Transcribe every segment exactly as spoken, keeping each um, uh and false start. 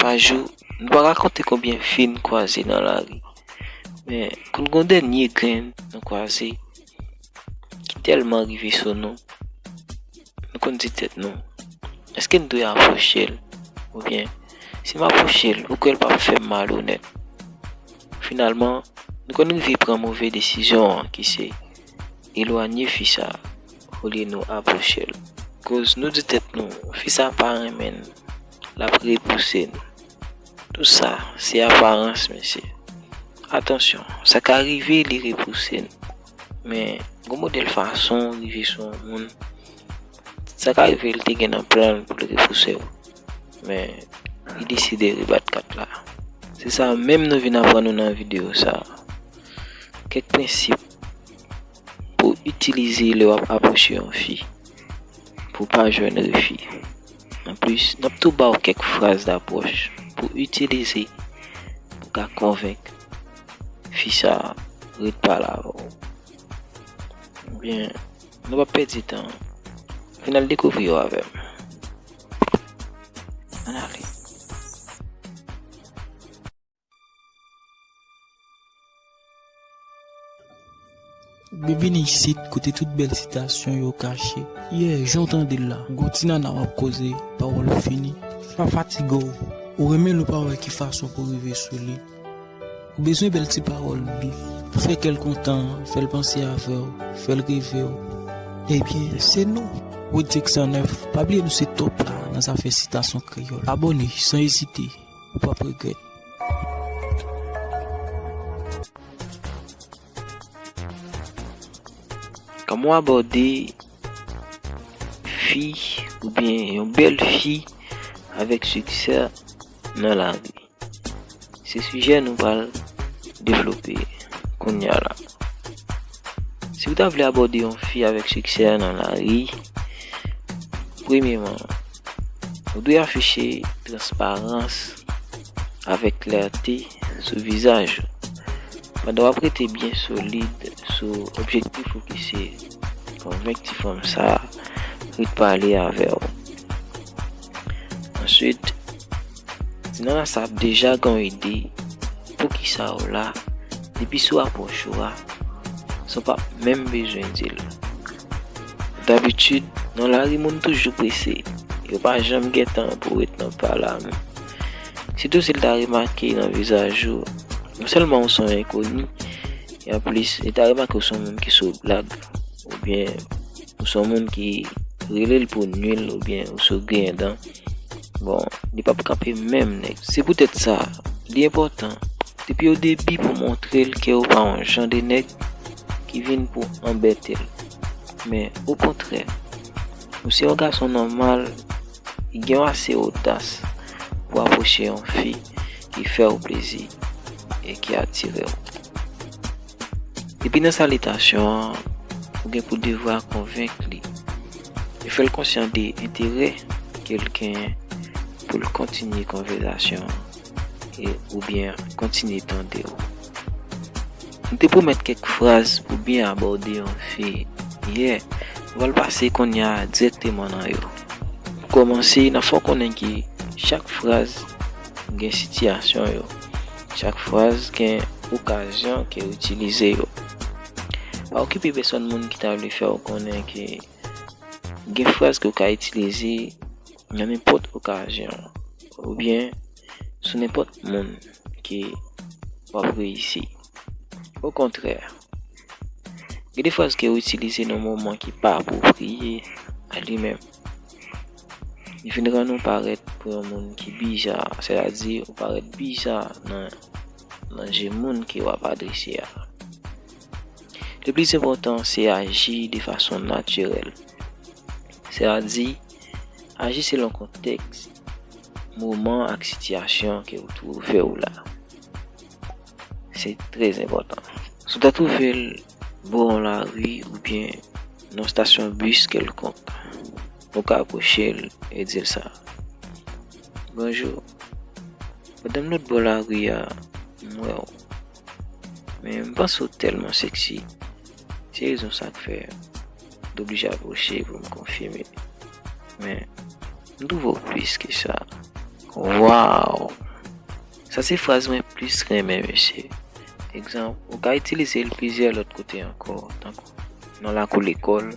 pa jou, nou pa ka konte konbyen fi n kwaze nan lari. Men, konn gen yon dènye grenn nou kwaze ki tèlman rive sou nou, nou konn di tèt nou, èske n dwe apwoche l? Oubyen, si m apwoche l, ou kwè l p ap fè m malonèt? Finalman, nou konn rive pran move desizyon an ki se elwanye fi sa a olye nou apwoche l. Koz nou di tèt nou, fi sa a pa renmen n, l ap repouse n. Tou sa, se aparans, mesye. Atansyon, sa ka rive li repouse n. Men, gon modèl fason rive sou yon moun, sa ka rive li te gen nan plan l pou l repouse w. Men, li deside rebat kat la. Se sa menm nou vin aprann nou nan videyo sa a. Kèk prensip pou itilize lè w ap apwoche yon fi pou w pa jwenn refi. Anplis, n ap tou ba w kèk fraz dapwòch pou w itilize pou w ka konvenk fi sa a ret pale avè w. Oubyen, nou p ap pèdi tan. Vin al dekouvri yo avè m. Ann ale. Byenvini isit, kote tout bèl sitasyon yo kache. Yeah, jan w tande l la, gon ti nana w ap koze, pawòl ou fini. Pa fatige w, ou renmen l ou pa wè ki fason pou rive sou li. Ou bezwen bèl ti pawòl dous, fè kè l kontan, fè l panse avè w, fè l reve w. Ebyen, se nou, Rodrick san nèf. Pa bliye nou se top la nan zafè sitasyon kreyòl. Abòne san ezite, ou p ap regrèt. Kòman w abòde fi oubyen yon bèl fi avèk siksè nan lari? Se sijè nou pral devlope kounye a la. Si w ta vle abòde yon fi avèk siksè nan lari, premyeman, ou dwe afiche transparans avèk klète sou vizaj ou. Pandan w ap rete byen solid sou objektif ou ki se konvenk ti fanm sa a ret pale avè w. Answit, ti nana sa ap deja gen yon ide poukisa w la, depi sou apwòch ou a, san w pa menm bezwen di l. Dabitid, nan lari moun toujou prese, yo pa janm gen tan pou ret nan pale a moun. Sitou si l ta remake nan vizaj ou, non sèlman ou se yon enkoni, e anplis, li ta remake ou se yon moun ki sou blag, oubyen ou se yon moun ki rele l pou nwi l, oubyen ou sou griyen dan. Bon, li p ap kanpe menm nèg. Se poutèt sa, li enpòtan, depi o debi pou montre l ke ou pa yon jan de nèg ki vin pou anbète l. Men, okontrè, ou se yon gason nòmal ki gen ase odas pou apwoche yon fi ki fè w plezi e ki atire w. Depi nan salitasyon an, ou gen pou devwa konvenk li e fè l konsyan de enterè ke l genyen pou l kontinye konvèsasyon an e oubyen kontinye tande w. M te pwomèt kèk fraz pou byen abòde yon fi yè. Nou pral pase kounye a dirèkteman nan yo. Pou kòmanse, n ap fè w konnen ke chak fraz gen sitiyasyon yo. Chak fraz gen okazyon ke w itilize yo. Pa okipe pèsòn moun ki ta vle fè w konnen ke gen fraz ke w ka itilize nan nenpòt okazyon oubyen sou nenpòt moun ke w ap reyisi. Okontrè, gen de fraz ke w itilize nan moman ki pa apwopriye a li menm. Li vin rann ou parèt pou yon moun ki biza, sètadi ou parèt biza nan, nan je moun ke w ap adrese a. Le plis enpòtan, se aji de fason natirèl. Sètadi, aji selon kontèks, moman ak sitiyasyon ke w twouve w la. Se trè enpòtan. Si w ta twouve l bò yon lari oubyen nan stasyon bis kèlkonk, ou ka apwoche l e di l sa. Bonjou. Pandan m lòtbò lari a, m wè w. Men m panse w tèlman sexy. Se rezon sa k fè m t oblije apwoche pou m konfime. Men, m twouve w plis ke sa. Waw! Sa se fraz mwen plis renmen, mesye. Egzanp, ou ka itilize l plizyè lòt kote ankò, tankou nan lakou lekòl,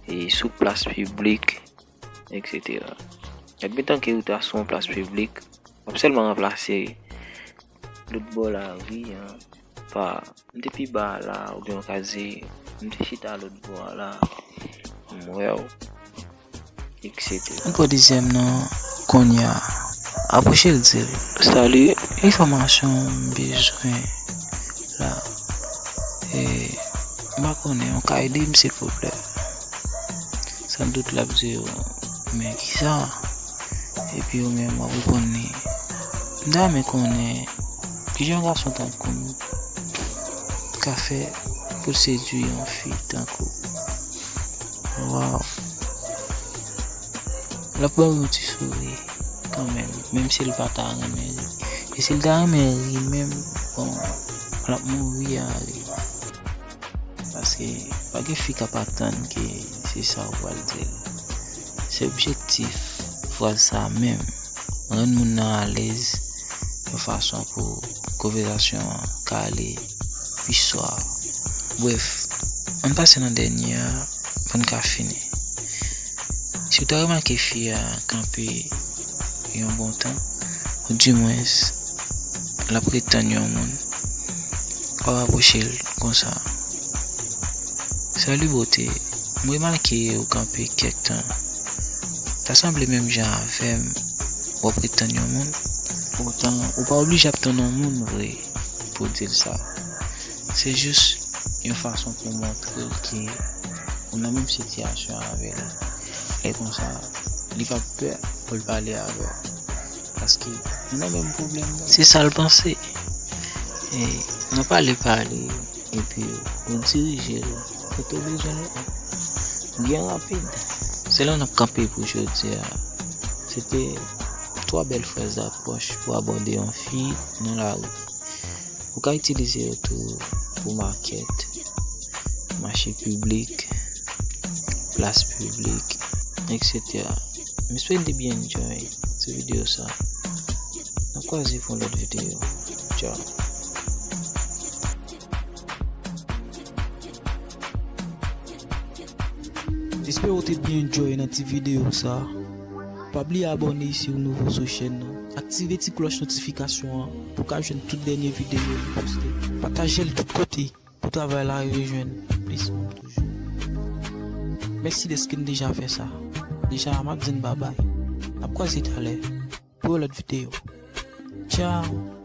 e sou plas piblik, et cetera. Admetan ke ou ta sou yon plas piblik, w ap sèlman ranplase lòt bò lari an pa "M te pi ba a la," oubyen w ka di "M te chita lòt bò a la, m wè w," et cetera. Ann pran dezyèm nan kounye a. Apwoche l, di l, "Salut, enfòmasyon m bezwen la. E, m pa konnen, w ka ede m, silvouplè?" Sandout, l ap di w, "Men kisa?" Epi ou menm, w ap reponn li, "M ta renmen konnen kijan yon gason tankou m ka fè pou l sedui yon fi tankou w." Waw! L ap ba w yon ti souri kanmenm, menm si l pa ta renmen ri. E si l ta renmen ri menm, bon, l ap mouri a ri. Paske pa gen fi k ap atann ke se sa w pral di l. Se objektif fraz sa a menm, rann moun nan alèz yon fason pou konvèsasyon an ka ale pi swa. Brèf, ann pase nan dènye a pou n ka fini. Si w ta remake fi a kanpe yon bon tan, ou dimwens l ap ret tann yon moun, w ap apwoche l konsa. "Salut beauté, m remake ou kanpe kèk tan. Ta sanble menm jan avè m, w ap ret tann yon moun?" Poutan, ou pa oblije ap tann yon moun vre pou w di l sa. Se jis yon fason pou w montre l ke ou nan menm sitiyasyon avè l. E konsa, li p ap pè pou l pale avè w. Paske nou nan menm pwoblèm nan. Se sa l panse. E, nan pale, pale, epi ou dirije l kote w bezwen l la. Byen rapid. Se la n ap kanpe pou jodi a. Se te twa bèl fraz apwòch pou abòde yon fi nan lari. Ou ka itilize yo tou pou makèt, mache piblik, plas piblik, et cetera. M espere n te byen enjoy ti videyo sa. N ap kwaze pou yon lòt videyo. Tchao. Espere w te byen enjoy nan ti videyo sa. Pa bliye abòne si w nouvo sou chèn nan. Aktive ti klòch notifikasyon an pou w ka jwenn tout dènye videyo nou poste. Pataje l tout kote pou travay la rive jwenn plis moun toujou. Mèsi dèske n deja fè sa. Deja, m ap di n babay. N ap kwaze talè pou yon lòt videyo. Tchao!